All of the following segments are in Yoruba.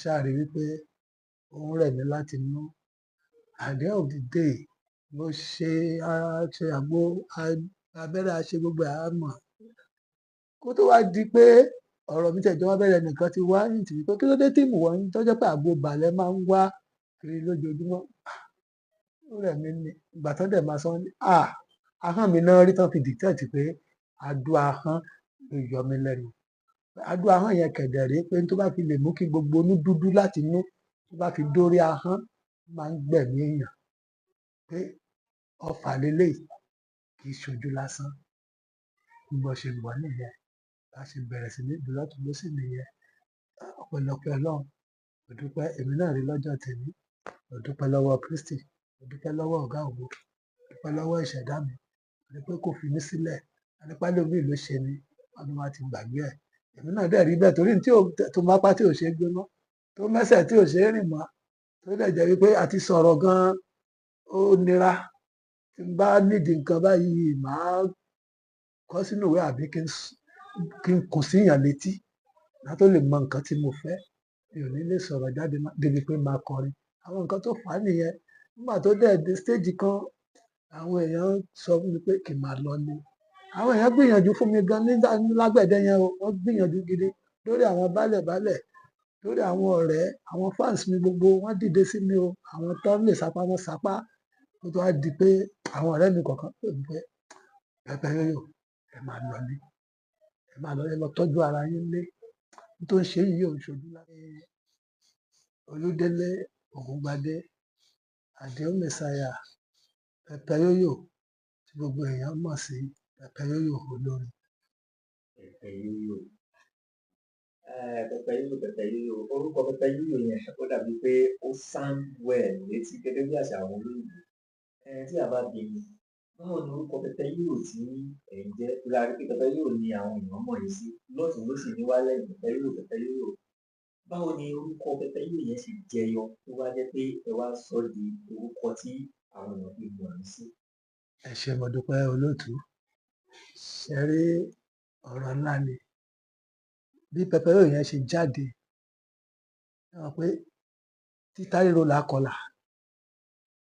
Ṣáà rí wípé ó ń rẹ̀ mí láti inú. At the end of the day, mo ṣe, a ṣe àgbo, abẹ́rẹ́, a ṣe gbogbo ẹ̀, a mọ̀. Kó tó wá di pé ọ̀rọ̀ mi tẹ̀jọ́ wá bẹ̀rẹ̀, nìkan ti wá ní tìbí pé kí ló dé tí mò ń tó jẹ́ pé àgbo ìbàlẹ̀ máa ń wá kiri lójoojúmọ́. Ó rẹ̀ mí ni. Ìgbà tán dẹ̀ máa sọ ní, ahọ́n mi náà rí tán fi dictate pé adó ahọ́n ló yọ mí lẹ́nu. Adó ahọ́n yẹn kẹ̀dẹ̀ rí pé tó bá fi lè mú kí gbogbo inú dúdú láti inú tó bá fi dórí ahọ́n, ó máa ń gbẹ̀mí èèyàn. Pé ọfà leléyìí kì í ṣojú lásán. Bí mo ṣe mọ̀ nìyẹn. Bá ṣe bẹ̀rẹ̀ sí ní lò lọ́tùn lósì nìyẹn. Ọpẹ́lọpẹ́ Ọlọ́run. Mo dúpẹ́, èmi náà rí lọ́jọ́ tèmi. Mo dúpẹ́ lọ́wọ́ Kristi. Mo dúpẹ́ lọ́wọ́ Ọ̀gá ògo. Mo dúpẹ́ lọ́wọ́ ìṣẹ̀dá mi. Mo dúpẹ́ kò fi mí sílẹ̀. Ànípá lómi ló ṣe ni. Wọ́n ní wọ́n ti gbàgbé ẹ̀. Èmi náà dẹ̀ rí bẹ́ẹ̀ torí tí ò tó mápá tí ò ṣe é gbé mọ́, tó mẹ́sẹ̀ tí ò ṣe é rìn mọ́, tó dẹ̀ jẹ́ wípé a ti sọ̀rọ̀ gan-an, ó nira. Tí n bá nídi nǹkan báyìí, màá kọ sínú ìwé àbí kí n kùn sí èèyàn létí ká tó lè mọ nǹkan tí mo fẹ́. Mi ò ní lè sọ̀rọ̀ jáde mọ́ débi pé màá kọrin. Àwọn nǹkan tó fà á nìyẹn. Nígbà tó dẹ̀ dé stage kan, àwọn èèyàn sọ fún mi pé kí n máa lọlé. Àwọn èèyàn gbìyànjú fún mi gan nígbà lágbẹ̀dẹ yẹn o. Wọ́n gbìyànjú gidi lórí àwọn baálẹ̀ baálẹ̀, lórí àwọn ọ̀rẹ́, àwọn fans mi gbogbo wọ́n dìde sí mi o. Àwọn tó lè sapá wọ́n sapá. Kó tó wá di pé àwọn ọ̀rẹ́ mi kọ̀ọ̀kan pè mí pé Pẹpẹyóyò, ẹ máa lọlé. Ẹ máa lọlé, ẹ lọ tọ́jú ara yín nílé. Ohun tó ń ṣe yìí ò ń ṣojú lásán. Olúdélé Ògúngbadé, Àdìó Messiah, Pẹpẹyóyò tí gbogbo èèyàn mọ̀ sí Pẹpẹyóyò olórin. Pẹpẹyóyò. Pẹpẹyóyò, Pẹpẹyóyò. Orúkọ Pẹpẹyóyò yẹn ó dàbí pé ó sound well létí gẹ́gẹ́ bí àṣà àwọn olóyìnbo. Tí a bá bi ni, báwo ni orúkọ Pẹpẹyóyò tí ẹ̀ ń jẹ́? Torí a rí pé Pẹpẹyóyò ni àwọn èèyàn mọ̀ yín sí. Lọ́tùn lósì ní wá lẹ́yìn Pẹpẹyóyò, Pẹpẹyóyò. Báwo ni orúkọ Pẹpẹyóyò yẹn ṣe jẹyọ tó wá jẹ́ pé ẹ wá sọ di orúkọ tí àwọn èèyàn fi mọ̀ yín sí? Ẹ ṣé, mo dúpẹ́ olóòtú. Ṣé rí, ọ̀rọ̀ ńlá ni. Bí Pẹpẹyóyò yẹn ṣe jáde, ẹ mọ̀ pé títa ríro là kọlà.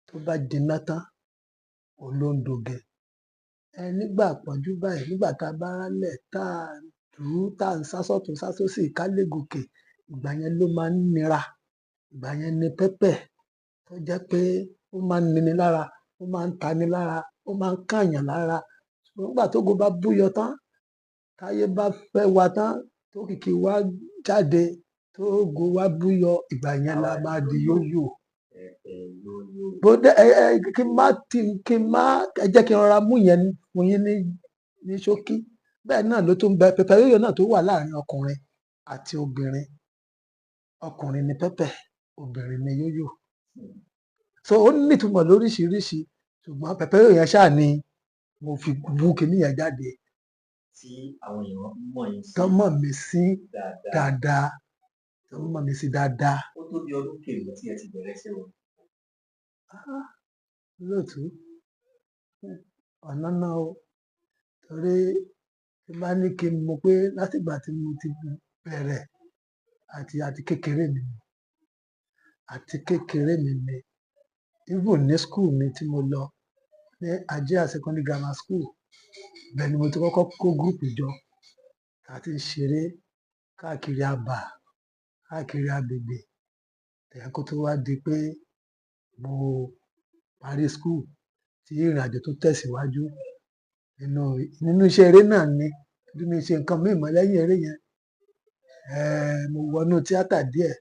Tó bá jiná tán, òun ló ń doge. Ẹ nígbà pọ́njú báyìí, nígbà tá a bá rálẹ̀, tá a dùú, tá a ń sá sọ́tùn sá sósì ká lè gòkè, ìgbà yẹn ló máa ń nira. Ìgbà yẹn ni pẹpẹ tó jẹ́ pé ó máa ń nini lára, ó máa ń tani lára, ó máa ń kàyàn lára. Ṣùgbọ́n nígbà tógo bá búyọ tán, táyé bá fẹ́ wa tán, tókìkí wa jáde, tógo wa búyọ, ìgbà yẹn la máa di yóyò. Pẹpẹyóyò. Bó dé, ẹ ẹ kí n má ti kí n má ẹ jẹ́ kí n rọra mú yẹn fún yín ní ṣókí. Bẹ́ẹ̀ náà ló tún bẹ Pẹpẹyóyò náà tó wà láàrin ọkùnrin àti obìnrin. Ọkùnrin ni pẹpẹ, obìnrin ni yóyò. So ó ní ìtumọ̀ lóríṣiríṣi, ṣùgbọ́n Pẹpẹyóyò yẹn ṣáà ni mo fi wú kíní yẹn jáde. Tí àwọn èèyàn mọ̀ yín sí. Tán mọ̀ mí sí dáadáa. Dáadáa. Tán mọ̀ mí sí dáadáa. Ó tó bí ọdún kèlò tí ẹ ti bẹ̀rẹ̀ iṣẹ́ orin. Ah, olóòtú, ọ̀nà náà o. Torí tí n bá ní kí n mọ̀ pé láti ìgbà tí mo ti bẹ̀rẹ̀ àti kékeré mi ni, àti kékeré mi ni. Even ní school mi tí mo lọ ní Ajia Secondary Grammar School, ibẹ̀ ni mo ti kọ́kọ́ kó group jọ. Tá a ti ń ṣeré káàkiri abà, káàkiri agbègbè. Then kó tó wá di pé mo parí school tí ìrìnàjò tó tẹ̀síwájú nínú iṣẹ́ eré náà ni. Torí mi ṣe nǹkan míì mọ́ lẹ́yìn eré yẹn. Mo wọnú tíátà díẹ̀,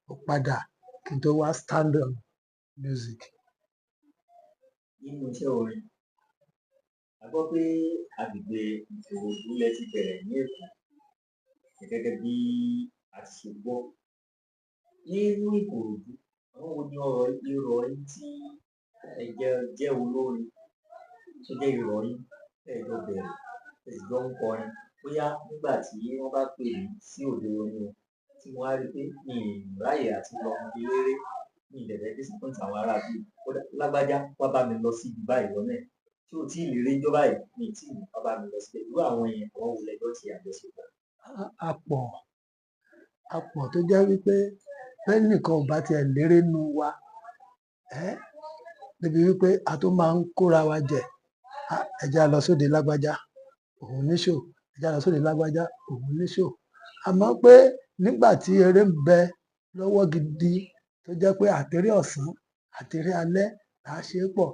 mo padà kí n tó wá stand on music. Nínú iṣẹ́ orin, a gbọ́ pé agbègbè Ìkòròdú lẹ ti bẹ̀rẹ̀ ní Èkó gẹ́gẹ́ bí a ti ṣe gbọ́. Nínú Ìkòròdú, àwọn wo ni ọ̀rọ̀ ìrọ̀ yín tí ẹ jẹ́ olórin tó jẹ́ ìrọ̀ yín tẹ́ ẹ jọ bẹ̀rẹ̀, tẹ́ ẹ sì jọ ń kọrin? Bóyá nígbà tí wọ́n bá pè mí sí òde orin o, tí mo wá rí pé mi ì ráyè àti lọ eléré, mi ì dẹ̀ fẹ́ disappoint àwọn ará bí, kódà lágbájá wá bá mi lọ sí ibi báyìí lọ́nà ẹ̀ tí ò tí ì lè rí ijó báyìí, mi ì tí ì wá bá mi lọ síbẹ̀. Irú àwọn yẹn, àwọn wo lẹ jọ ṣe àjọṣepọ̀? A pọ̀ tó jẹ́ wípé Bẹ́ẹ̀ nìkan ò bá tiẹ̀ léré nu wa ẹ́ débi wípé a tó máa ń kóra wa jẹ. Ẹ jẹ́ á lọ sóde lágbájá, òun ní show, ẹ jẹ́ á lọ sóde lágbájá, òun ní show. Àmọ́ pé nígbà tí eré ń bẹ lọ́wọ́ gidi, tó jẹ́ pé àtẹré ọ̀sán àtẹré alẹ́ là á ṣe é pọ̀,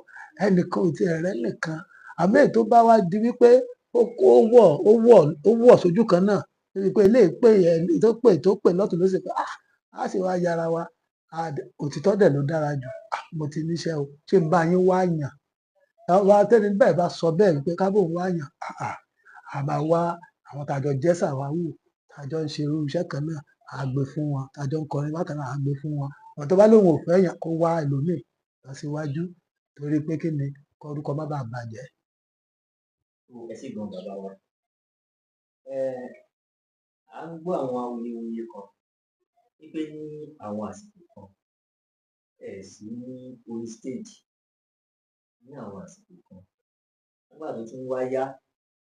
ẹnìkan ò tiẹ̀ rẹ́ nìkan. Àmọ́ èyí tó bá wá di wípé ó wọ̀ ó wọ̀ ó wọ̀ sójú kan náà, débi pé eléyìí pè ẹ tó pè lọ́tùn lósì pé á sì wá yára wa. Òtítọ́ dẹ̀ ló dára jù. Mo ti níṣẹ́ o, ṣé n bá yín wá yàn? Wá tẹ́ni bẹ́ẹ̀ bá sọ bẹ́ẹ̀ wípé ká bóun wá yàn, a máa wá àwọn tá a jọ jẹ́ sàwáwù, tá a jọ ń ṣe irú iṣẹ́ kan náà, à gbé fún wọn, tá a jọ ń kọrin bákan náà, à gbé fún wọn. Ọ̀n tó bá lóun ò fẹ́ yàn, kó wá ẹlòmíì lọ síwájú, torí pé kí ni kórúkọ má bàa bàjẹ́. Ẹ ṣé gan bàbá wa. À ń gbọ́ àwọn awuyewuye kan wípé ní àwọn àsìkò kan ẹ sí ní orí stage ní àwọn àsìkò kan. Nígbà tó tún wá yá,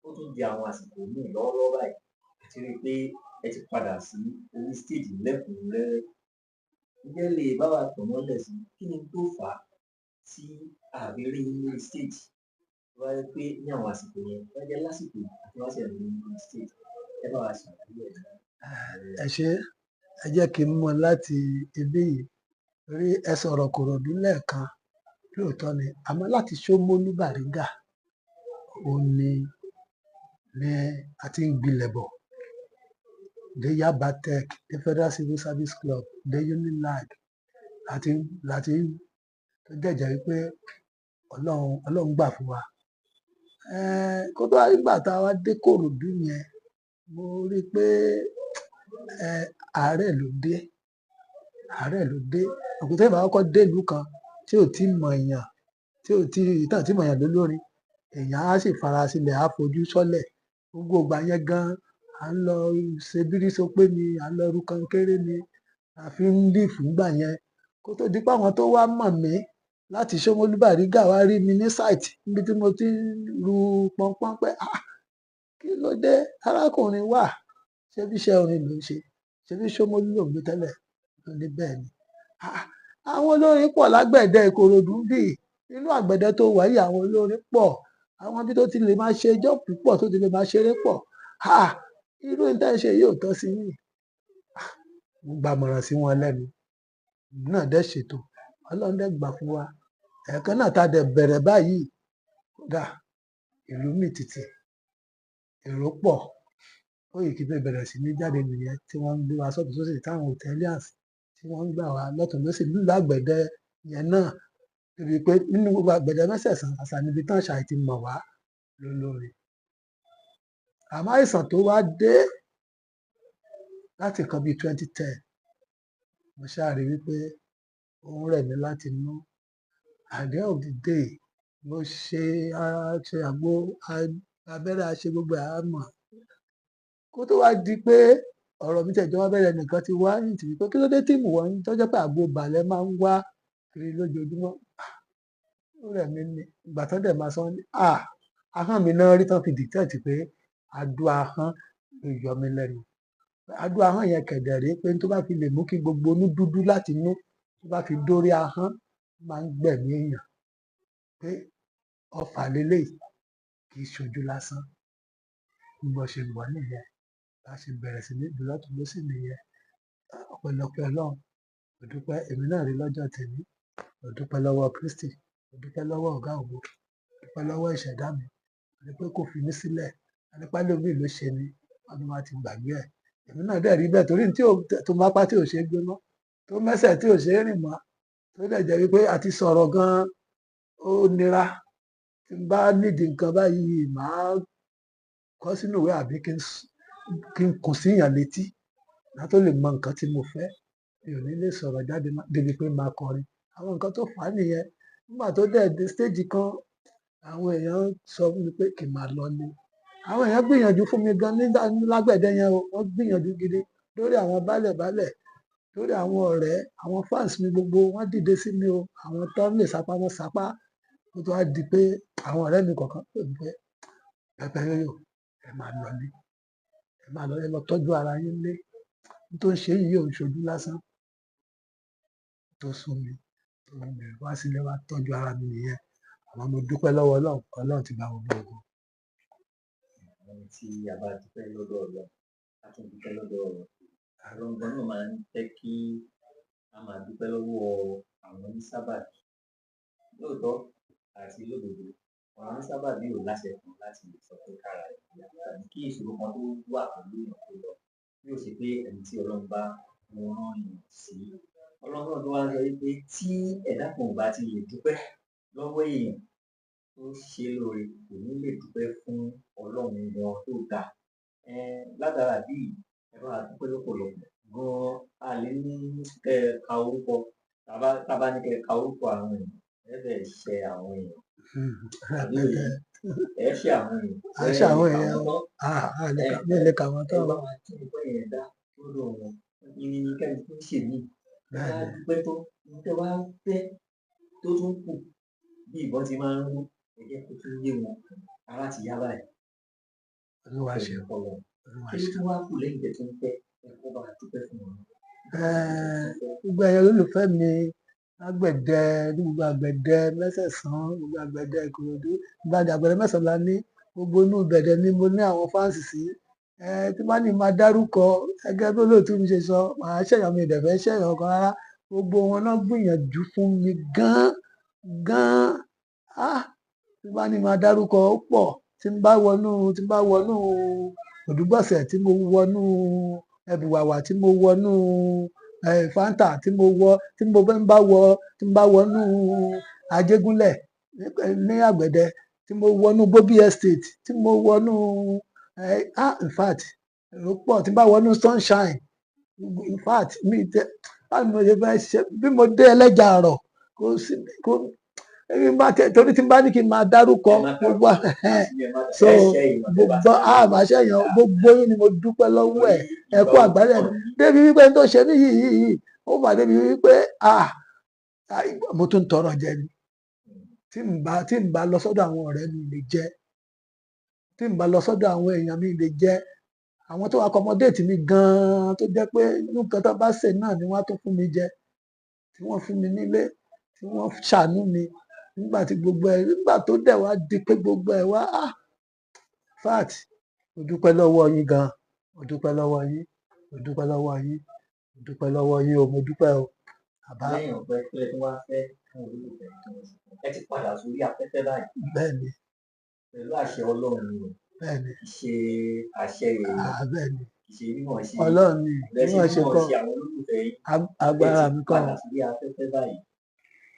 ó tún di àwọn àsìkò míì lọ́wọ́lọ́wọ́ báyìí, a ti rí i pé ẹ ti padà sí orí stage lẹ́kùnrẹ́rẹ́. Ǹjẹ́ ẹ lè bá wa tàn mọ́lẹ̀ sí kí ni tó fà á tí a fi rí yín lórí stage? Tó bá jẹ́ pé ní àwọn àsìkò yẹn, tó bá jẹ́ lásìkò yìí àti wá ṣe rí yín lórí stage, ẹ bá wa ṣàlàyé ẹ̀. Ẹ ṣé, ẹ jẹ́ kí n mú láti ibí yìí, torí ẹ sọ̀rọ̀ Ìkòròdú lẹ́ẹ̀kan, lóòótọ́ ni. Àmọ́ láti Ṣómólú Bàrígà, òun ni a ti ń gbilẹ̀ bọ̀. Dé Yaba Tech, dé Federal Civil Service Club, dé Unilag, láti tó dẹ̀ jẹ́ wípé Ọlọ́run gbà fún wa. Kó tó wá nígbà tá a wá dé Ìkòròdú yẹn, mo rí pé àárẹ̀ ló dé, àárẹ̀ ló dé. Òkú tí èèyàn bá kọ́kọ́ dé ìlú kan tí ò tí mọ̀ èèyàn, tí ò tí, tán tí mọ̀ èèyàn lólórin, èèyàn á sì fara sílẹ̀, á fojú sọ́lẹ̀. Gbogbo ìgbà yẹn gan, à ń lọ ṣe bírísópé ni, à ń lọ ru kankéré ni, a fi ń live nígbà yẹn. Kó tó di pé àwọn tó wá mọ̀ mí láti Ṣómólú Bàrígà wá rí mi ní site níbi tí mo ti ń ru pọnpọ́n pé kí ló dé, arákùnrin wà, ṣé bí iṣẹ́ orin ló ń ṣe, ṣé bí Ṣómólú ló ń gbé tẹ́lẹ̀? Mo ní bẹ́ẹ̀ ni. Àwọn olórin pọ̀ lágbẹ̀dẹ Ìkòròdú bí, inú àgbẹ̀dẹ tó wà yìí àwọn olórin pọ̀, àwọn ibi tó ti lè máa ṣe ijó púpọ̀, tó ti lè máa ṣeré pọ̀. Irú ohun tí ẹ ń ṣe yìí ò tọ́ sí yín. Mo gbàmọ̀ràn sí wọn lẹ́nu, èmi náà dẹ̀ ṣètò, Ọlọ́run dẹ̀ gbà fún wa. Ẹ̀ẹ̀kan náà tá dẹ̀ bẹ̀rẹ̀ báyìí, kódà ìlú mì tìtì, èrò pọ̀. Kóìkì bẹ́ẹ̀ bẹ̀rẹ̀ sí ní jáde nìyẹn tí wọ́n ń gbé wa sọ́tùn sósì, táwọn hòtẹ́ẹ̀lìàs tí wọ́n ń gbà wá lọ́tùn lósì nílùú àgbẹ̀dẹ yẹn náà. Débi pé nínú gbogbo àgbẹ̀dẹ mẹ́sẹ̀sán, àṣà níbi tán ṣàì ti mọ̀ wá lólórin. Àmọ́ àìsàn tó wá dé láti nǹkan bí 2010, mo ṣáà rí wípé ó ń rẹ̀ mí láti inú. At the end of the day, mo ṣe ṣe àgbo abẹ́rẹ́, a ṣe gbogbo ẹ̀, a mọ̀. Kó tó wá di pé ọ̀rọ̀ mi tẹ̀ jọ wá bẹ̀rẹ̀, ẹnìkan ti wá hint wípé kí ló dé tí mò ń tó jẹ́ pé àgbo ìbàlẹ̀ máa ń wá kiri lójoojúmọ́. Ó rẹ̀ mí ni. Ìgbà tán dẹ̀ máa sọ ní, ahọ́n mi náà rí tán fi detect pé adó ahọ́n ló yọ mí lẹ́nu. Adó ahọ́n yẹn kẹ̀dẹ̀ rí pé tó bá fi lè mú kí gbogbo inú dúdú láti inú tó bá fi dórí ahọ́n, ó máa ń gbẹ̀mí èèyàn. Pé ọfà leléyìí kì í ṣojú lásán. Bí mo ṣe mọ̀ nìyẹn. Bá ṣe bẹ̀rẹ̀ sí ní lù lọ́tùn lósì nìyẹn. Ọpẹ́lọpẹ́ Ọlọ́run, mo dúpẹ́, èmi náà rí lọ́jọ́ tèmi. Mo dúpẹ́ lọ́wọ́ Kristi, mo dúpẹ́ lọ́wọ́ Ọ̀gá ògo, mo dúpẹ́ lọ́wọ́ ìṣẹ̀dá mi. Mo ní pé kó fi mí sílẹ̀. A ní pé ẹlòmíì ló ṣe ni, wọ́n ní wọ́n á ti gbàgbé ẹ̀. Èmi náà dẹ̀ rí bẹ́ẹ̀ torí tí ò tó mápá tí ò ṣe é gbé mọ́, tó mẹ́sẹ̀ tí ò ṣe é rìn mọ́, tó dẹ̀ jẹ́ wípé a ti sọ̀rọ̀ gan, ó nira. Tí n bá nídi nǹkan báyìí, màá kọ sínú ìwé àbí kí n kùn sí èèyàn létí má tó lè mọ nǹkan tí mo fẹ́. Mi ò ní lè sọ̀rọ̀ jáde mọ́ débi pé màá kọrin. Àwọn nǹkan tó fà á nìyẹn. Nígbà tó dẹ̀ dé stage kan, àwọn èèyàn sọ fún mi pé kí n máa lọlé. Àwọn èèyàn gbìyànjú fún mi gan nígbà lágbẹ̀dẹ yẹn o. Wọ́n gbìyànjú gidi lórí àwọn bálẹ̀ bálẹ̀, lórí àwọn ọ̀rẹ́, àwọn fans mi gbogbo wọ́n dìde sí mi o. Àwọn tó lè sapá wọ́n sapá. Kó tó wá di pé àwọn ọ̀rẹ́ mi kọ̀ọ̀kan pè mí pé Pẹpẹyóyò, ẹ máa lọlé, ẹ máa lọ, ẹ lọ tọ́jú ara yín nílé. Ohun tó ń ṣe yìí ò ń ṣojú lásán. Tó sún mi, tó mú mi wá sílé wá tọ́jú ara mi nìyẹn. Àmọ́ mo dúpẹ́ lọ́wọ́ Ọlọ́run, Ọlọ́run ti gba gbogbo ògo. Ẹni tí a bá dúpẹ́ lọ́dọ̀ Ọlọ́run, a tún dúpẹ́ lọ́dọ̀ Ọlọ́run gan náà máa ń fẹ́ kí a máa dúpẹ́ lọ́wọ́ àwọn onísábàbí. Lóòótọ́ àti lódodo, àwọn onísábàbí ò láṣẹ kan láti lè sọ pé kára ẹ̀ yá tàbí kí ìṣòro kan tó wà pẹ̀lú èèyàn kó lọ. Bí ó ṣe pé ẹni tí Ọlọ́run bá rán èèyàn sí. Ọlọ́run náà tó wá ń sọ wípé tí ẹ̀dá kan ò bá ti lè dúpẹ́ lọ́wọ́ èèyàn tó ṣe lóore, kò ní lè dúpẹ́ fún Ọlọ́run gan tó dá. Látara ìdí yìí, ẹ bá wa dúpẹ́ lọ́pọ̀lọpọ̀ gan. A lè ní kẹ́ ẹ ka orúkọ, tá bá ní kẹ́ ẹ ka orúkọ àwọn èèyàn, ẹ fẹ́ ṣẹ àwọn èèyàn. Àbí òye, ẹ ṣẹ àwọn èèyàn. À ń ṣe àwọn èèyàn, a lè kà, mi ò lè kà wọ́n tán. Ẹ bá wa tún ọpẹ́ yẹn dá lọ́dọ̀ wọn. Ní kẹ́ni tó ń ṣe mí. Ẹ bá dúpẹ́ tó, ohun tẹ́ wá fẹ́ tó tún kù bí ìbọn ti máa ń rú, ẹ jẹ́ kó tún yé wọn. Ara ti yá báyìí. Olúwa ṣeun. Olúwa Kí ló ṣeun. tún wá kù lẹ́yìn tẹ́ tún fẹ́? Ẹ kó bá wa dúpẹ́ fún wọn. Gbogbo ẹ̀yin olólùfẹ́ mi lágbẹ̀dẹ, ní gbogbo àgbẹ̀dẹ mẹ́sẹ̀sán, gbogbo àgbẹ̀dẹ Ìkòròdú, gbogbo àgbẹ̀dẹ mẹ́sàn-án la ní, gbogbo inú ìbẹ̀dẹ̀ ni mo ní àwọn fans sí. Tí bá ní máa dárúkọ, gẹ́gẹ́ bí olóòtú mi ṣe sọ, màá ṣẹ̀yàn, mi ò dẹ̀ fẹ́ ṣẹ̀yàn kan rárá. Gbogbo wọn náà gbìyànjú fún mi gan gan. Ah! Tí bá ní máa dárúkọ ó pọ̀. Tí n bá wọnú Òdúgbọ̀sẹ̀, tí mo wọnú Ẹ̀bùwàwà, tí mo wọnú Fanta, tí mo bá wọnú Ajégúnlẹ̀ ní àgbẹ̀dẹ, tí mo wọnú Bobby Estate, tí mo wọnú in fact, èrò pọ̀. Tí n bá wọnú Sunshine, in fact, mi tẹ, báwo ni mo ṣe fẹ́ ṣe, bí mo dé Ẹlẹ́ja àrọ̀, kò sí, kò, èmi bá tẹ, torí tí n bá ní kí n máa dárúkọ, gbogbo so gbogbo màá ṣẹ̀yàn, gbogbo yín ni mo dúpẹ́ lọ́wọ́ ẹ̀. Ẹ kú àgbálẹ̀ débi wípé n tó ṣe mí yìí yìí, ó fà débi wípé mo tún tọrọ jẹ ni. Tí n bá lọ sọ́dọ̀ àwọn ọ̀rẹ́ mi lè jẹ, tí n bá lọ sọ́dọ̀ àwọn èèyàn mi lè jẹ, àwọn tó accommodate mi gan-an tó jẹ́ pé nǹkan tó bá sè náà ni wọ́n á tún fún mi jẹ, tí wọ́n fún mi nílé, tí wọ́n ṣàánú mi nígbà tí gbogbo ẹ̀, nígbà tó dẹ̀ wá di pé gbogbo ẹ̀ wá, in fact, mo dúpẹ́ lọ́wọ́ yín gan, mo dúpẹ́ lọ́wọ́ yín, mo dúpẹ́ lọ́wọ́ yín, mo dúpẹ́ lọ́wọ́ yín o, mo dúpẹ́ o. Bàbá. Lẹ́yìn ọpẹ́ kí lẹ tún wá fẹ́ fún olólùfẹ́ tó ń ṣe? Ẹ ti padà sórí afẹ́fẹ́ báyìí. Bẹ́ẹ̀ni. Pẹ̀lú àṣẹ Ọlọ́run ni o. Bẹ́ẹ̀ni. Kì í ṣe àṣẹ èèyàn. Bẹ́ẹ̀ni. Kì í ṣe mímọ̀ ṣe. Ọlọ́run ni, Bẹ́ẹ̀ ṣe mímọ̀ ṣe mímọ̀ kọ́. ṣe àwọn olólùfẹ́ yín. Agbára Ẹ ti mi kọ́. padà sórí afẹ́fẹ́ báyìí.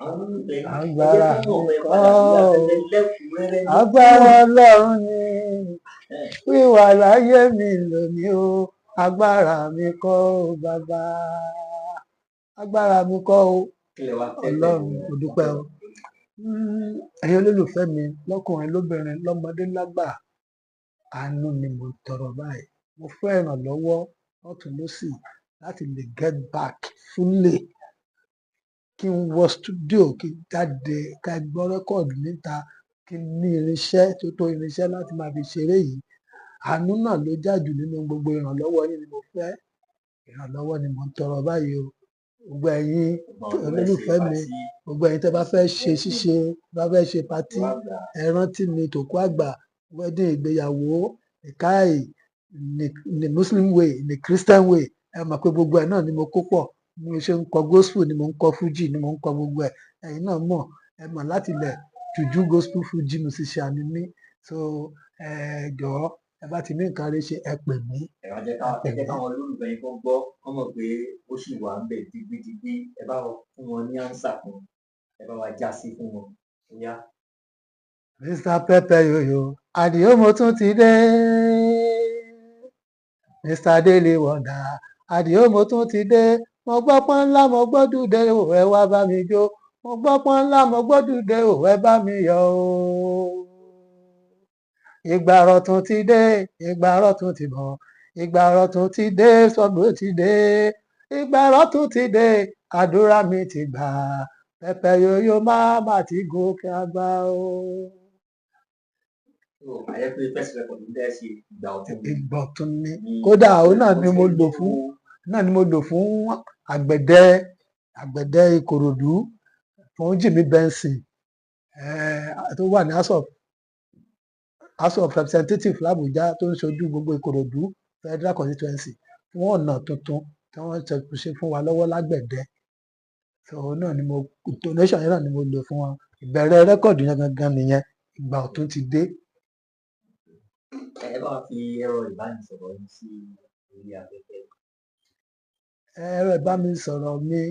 Àwọn olólùfẹ́ yín, ẹ jẹ́ Agbára kí wọ́n mi mọ̀ pé padà sórí kọ́. afẹ́fẹ́ lẹ́kùnrẹ́rẹ́ ní Agbára Ọlọ́run ni wíwà láyé mi lónìí o. Agbára mi kọ́ o bàbá. Agbára mi kọ́ o. Kí lẹ wá fẹ́ Ọlọ́run, pẹ̀lú mo dúpẹ́ o. Ẹ̀yin olólùfẹ́ mi lọ́kùnrin lóbìnrin lọ́mọdé lágbà, àánú ni mo ń tọrọ báyìí. Mo fẹ́ ìrànlọ́wọ́ lọ́tùn lósì láti lè get back fully. Kí n wọ studio, kí n jáde, ká gbọ́ record níta, kí n ní irinṣẹ́ tó tó irinṣẹ́ láti máa fi ṣeré yìí. Àánú náà ló jà jù nínú gbogbo ìrànlọ́wọ́ yín ni mo fẹ́. Ìrànlọ́wọ́ ni mò ń tọrọ báyìí o. Gbogbo ẹ̀yin olólùfẹ́ mi, gbogbo ẹ̀yin tí ẹ bá fẹ́ ṣe ṣíṣe, bá fẹ́ ṣe party, ẹ rántí mi, tòkú àgbà, wedding, ìgbéyàwó, nìkáì, ní Muslim way, ní Christian way. Ẹ mọ̀ pé gbogbo ẹ̀ náà ni mo kó pọ̀. Bí mo ṣe ń kọ gospel ni mò ń kọ Fuji ni mò ń kọ gbogbo ẹ̀. Ẹ̀yin náà mọ̀, ẹ mọ̀ láti ilẹ̀ jùjú gospel Fuji musician ni mí. So ẹ jọ̀ọ́, ẹ bá ti ní nǹkan rere ṣe, ẹ pè mí. Ẹ wá jẹ́ ká, ẹ jẹ́ káwọn olólùfẹ́ yín kó gbọ́, kó mọ̀ pé ó ṣì wà ń bẹ̀ digbidigbi. Ẹ bá fún wọn ní answer kan, ẹ bá wa já sí fún wọn. Ó yá. Mr. Pepper Yoyo, Àdìó mo tún ti dé. Mr. Daily Wonder, Àdìó mo tún ti dé. Mo gbọ́ pọ́n ńlá, mo gbọ́ dùdé o, ẹ wá bá mi jó. Mo gbọ́ pọ́n ńlá, mo gbọ́ dùdé o, ẹ bá mi yọ̀ o. Ìgbà ọ̀tun ti dé, ìgbà ọ̀tun ti bọ̀, ìgbà ọ̀tun ti dé, sọ́gbó ti dé. Ìgbà ọ̀tun ti dé, àdúrà mi ti gbà. Pepper Yoyo máa má ti gòkè àgbà o. So, àyẹ́ pé first record ní dẹ́ ṣe ìgbà ọ̀tun. Ìgbà ọ̀tun ni. Kódà òun náà ni mo lò fún, náà ni mo lò fún àgbẹ̀dẹ. Àgbẹ̀dẹ Ìkòròdú, fún Jimmy Benson tó wà ní House of Representative l'Abuja, tó ń ṣojú gbogbo Ìkòròdú Federal Constituency, fún ọ̀nà tuntun tí wọ́n ṣe fún wa lọ́wọ́ lágbẹ̀dẹ. So náà ni mo donation yẹn náà ni mo lò fún wọn. Ìbẹ̀rẹ̀ record yẹn gangan nìyẹn, Ìgbà Ọ̀tun Ti Dé. Ẹ bá wa fi ẹ̀rọ ìbánisọ̀rọ̀ yín sí orí afẹ́fẹ́. Ẹ̀rọ ìbánisọ̀rọ̀ mi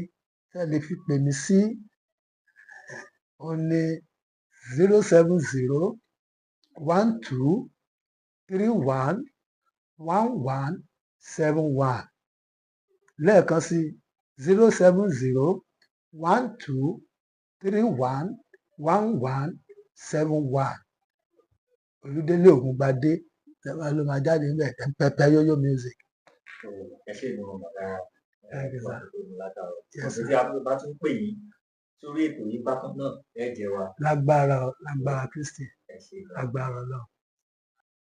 tẹ́ lè fi pè mí sí, òun ní 07012311171. Lẹ́ẹ̀kan sí, 07012311171. Olúdélé Ògúngbadé ló máa jáde níbẹ̀, Pẹpẹ Yóyó Music. Ẹ ṣe ìmọ̀ bàbá. Thank you, sir. Yes, Ọ̀sẹ̀ sir. tí a bá tún pè yín sórí ètò yìí bákan náà, ẹ jẹ́ wa. Lágbára, lágbára Kristi. Ẹ ṣe gan. Lágbára Ọlọ́run.